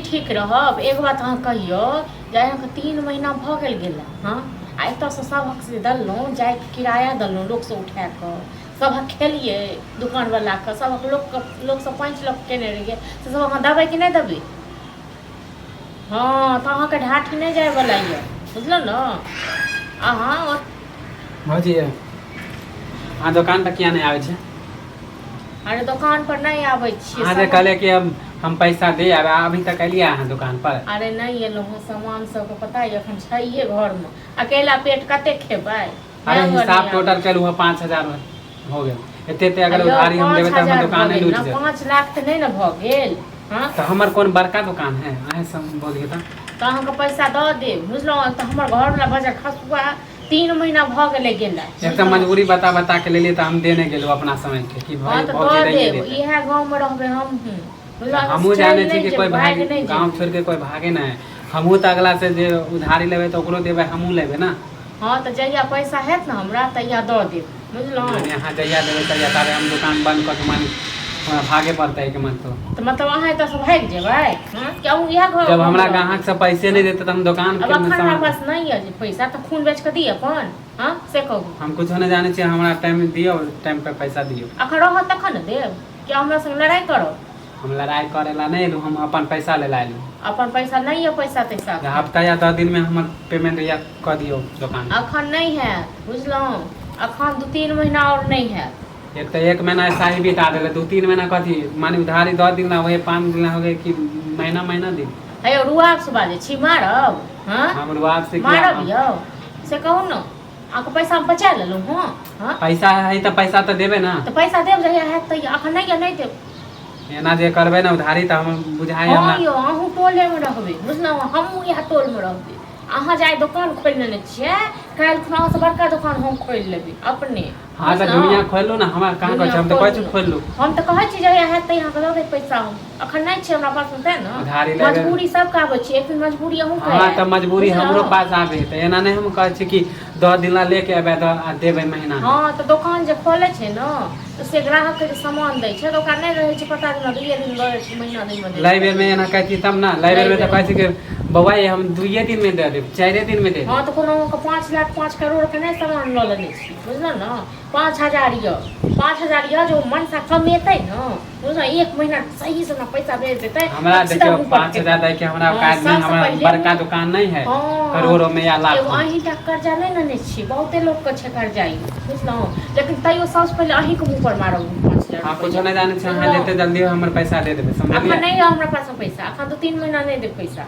ठीक रहब? एक बात अहाँ कहियौ जे अहाँके 3 महीना भऽ गेल गेला। हँ, आ एतऽसँ सभक से देलहुँ, जाइके किराया देलहुँ लोकसँ उठा कऽ, सभक खेलियै दोकानवलाके, सभक लोकके, लोकसँ पाँच लोक केने रहियै, से सब अहाँ देबै कि नहि देबै? हँ, तऽ अहाँके ढाठी नहि जायवला यऽ, बुझलहुँ ने अहाँ। भौजी, अहाँ दोकान पर किया नहि आबै छै? अरे, दोकान पर नहि आबै छियै। अहाँ जे कहले कि हम पैसा दे आब, अभी तक एलियै अहाँ दोकान पर? अरे, नहि एलहुँ हँ। सामान सबके पता यऽ, एखन छैहे घरमे। अकेला पेट कते खेबै? अरे, हिसाब टोटल कलू हँ, 5,000 हो गेल। एते एते अगर उधारी हम देबै तऽ हमर दुकान नहि लूटि जायत। 5 लाख तऽ नहि ने भऽ गेल? हँ। तऽ हमर कोन बड़का दुकान है? अहाँ सब बोलिए तऽ। तऽ अहाँके पैसा दऽ देब, बुझलहुँ? तऽ हमर घरवला बजर खसुआ, 3 महीना भऽ गेलै गेला। एक तऽ मजबूरी बता बता के लेलियै तऽ हम दे नहि गेलहुँ, अपना समझ के कि हँ भाई तऽ भौजी दऽ दैये देब। देतै। इएह गाँवमे रहबै हमहूँ, बुझलहुँ? हमहूँ चलि जानै छी नहि कि जेबै, कोइ भागि भागे नहि गाँव जेबै। छोड़ि के कोइ भागे नहि। हमहूँ तऽ अगला से जे उधारी लेबै तऽ ओकरो देबै, हमहूँ लेबै ने। हँ, तऽ जहिया पैसा हैत ने हमरा, तहिया दऽ देब, बुझलहुँ? माने अहाँ जहिया देबै तहिया, ताबे हम दुकान बंद कऽ के माने हमरा भागे पड़तै एहिके मतलब। तऽ मतलब अहाँ एतऽसँ भागि जेबै? हँ, कि अहूँ इएह घर जब हमरा ग्राहक से पैसे नहि देतै तऽ हम दोकान आब के एखन हमरा सामान पास नहि यऽ जे पैसा, तऽ खून बेच कऽ दी अपन? हँ, से कहू। हम कुछो नहि जानै छियै। हमरा टाइम दियौ, टाइम पे पैसा दियौ। अखन रहत तखन ने देब, कि हमरा संग लड़ाइ करब? हम लड़ाइ करै ला नहि एलहुँ, हम अपन पैसा लै ला एलहुँ। अपन पैसा नहि यऽ, पैसा तैसा। हफ्ता या 10 दिन में हमर पेमेंट या कऽ दियौ दोकान। अखन नहि हैत, बुझलहुँ? अखन 2-3 महीना आओर नहि हैत। एक तऽ एक महीना ऐसा ही बिता देले, 2-3 महीना कथी? माने उधारी 10 दिन ला वही 5 दिन ला हो गए कि महीना महीना दिन। हे यौ, रुआब से बाजै छी, मारब? हँ? हम रुआब से किया? मारब यौ, से कहू ने। अहाँके पैसा हम बचा लेलहुँ। हँ हँ। पैसा है तऽ पैसा तऽ देबै ने। तऽ पैसा देब जहिया हैत तहिया। अखन नहि यऽ, नहि देब। एना जे करबै ने उधारी तऽ हम बुझाइ हँ हमरा। यौ, अहूँ टोलेमे रहबै, बुझलहुँ? हमहूँ इएह टोलमे रहबै। अहाँ जे आइ दोकान खोलि लेने छियै, काल्हि खुना अहाँसँ बड़का दोकान हम खोलि लेबै अपने। हँ, तऽ बुझलहुँ? दुनिया खोलि लू ने, हमरा कहाँ कहै छै? हम तऽ कहै छी खोलि लू। हम तऽ कहै छी जहिया हैत तहिया अहाँके दऽ देब पैसा हम। अखन नहि छै हमरा पासमे, तेँ ने। उधारी लेबै। मजबूरी सबके आबै छै, एक दिन मजबूरी अहूँके हँ आयत, तऽ मजबूरी बुझलहुँ? हमरो पास आबे तऽ एना नहि हम कहै छी कि 10 दिन ला लेके एबै तऽ आ देबै महीना मे। हँ, तऽ दोकान जे खोलै छै ने, तऽ से ग्राहकके जे सामान दै छै तऽ ओकरा नहि रहै छै पता जेना दुइए दिन दऽ दै छै, महीना दिनमे दै लै छै। बेर मे एना कहै छी तब ने, लै बेर मे तऽ कहै छी कि बौआ ये हम 2 दिन मे दऽ देब, 4 दिन मे दे देब। हँ, तऽ कोनो अहाँके 5 लाख 5 करोड़के नहि सामान लऽ लेने छी, बुझलहुँ ने? 5,000 यऽ, 5,000 यऽ। जे ओ मनसा कमेतै ने, बुझलहुँ, एक महीना सहीसँ हमरा पैसा भेज देतै, हमरा तब सीधा देखियौ, मुँह पर पाँच हजार दै के हमरा हँ, औकात नहि। सबसँ हमरा पहिले बड़का दुकान नहि है करोड़ों में या एगो लाखों में। अहीँटा कर्जा नहि लेने छी, बहुते लोकके छै कर्जा ई, बुझलहुँ? लेकिन तैयो सबसँ पहिले अहीँके मुँह पर मारब 5,000 अहाँ रुपैआ। कुछो नहि जानै छी। अहाँ बुझलहुँ? जते जल्दी हो हमर पैसा दे देबै, अखन समझलियै? नहि यऽ हमरा पास पैसा। अखन 2-3 महीना नहि देब पैसा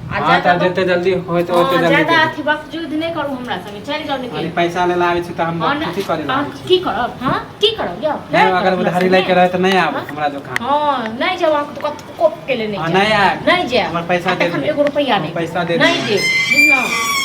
आ हँ, ज्यादा तऽ जते जल्दी होय तऽ ओते हँ, जल्दी ज्यादा दे देब। अथी बकचूद नहि करू हमरा संगे। चलि जाउ, माने निकलि। पैसा ले ला आबै छी तऽ हम हँ ने, कथी करे ला अहाँ आबै छी? की करब? हँ, की करब यौ? नहि लड़ाइ अगर करब हमरा उधारी लैके संगे? रहै तऽ नहि आबू हँ? हमरा दोकान। हँ, नहि जाउ। अहाँके तऽ कतौ कोप के ले नहि हँ, जायब। नहि आयब। नहि जायब। हमर पैसा आ दे तखन दियौ। एगो रुपैआ हम नहि पैसा दे नहि दियौ। देब, बुझलहुँ?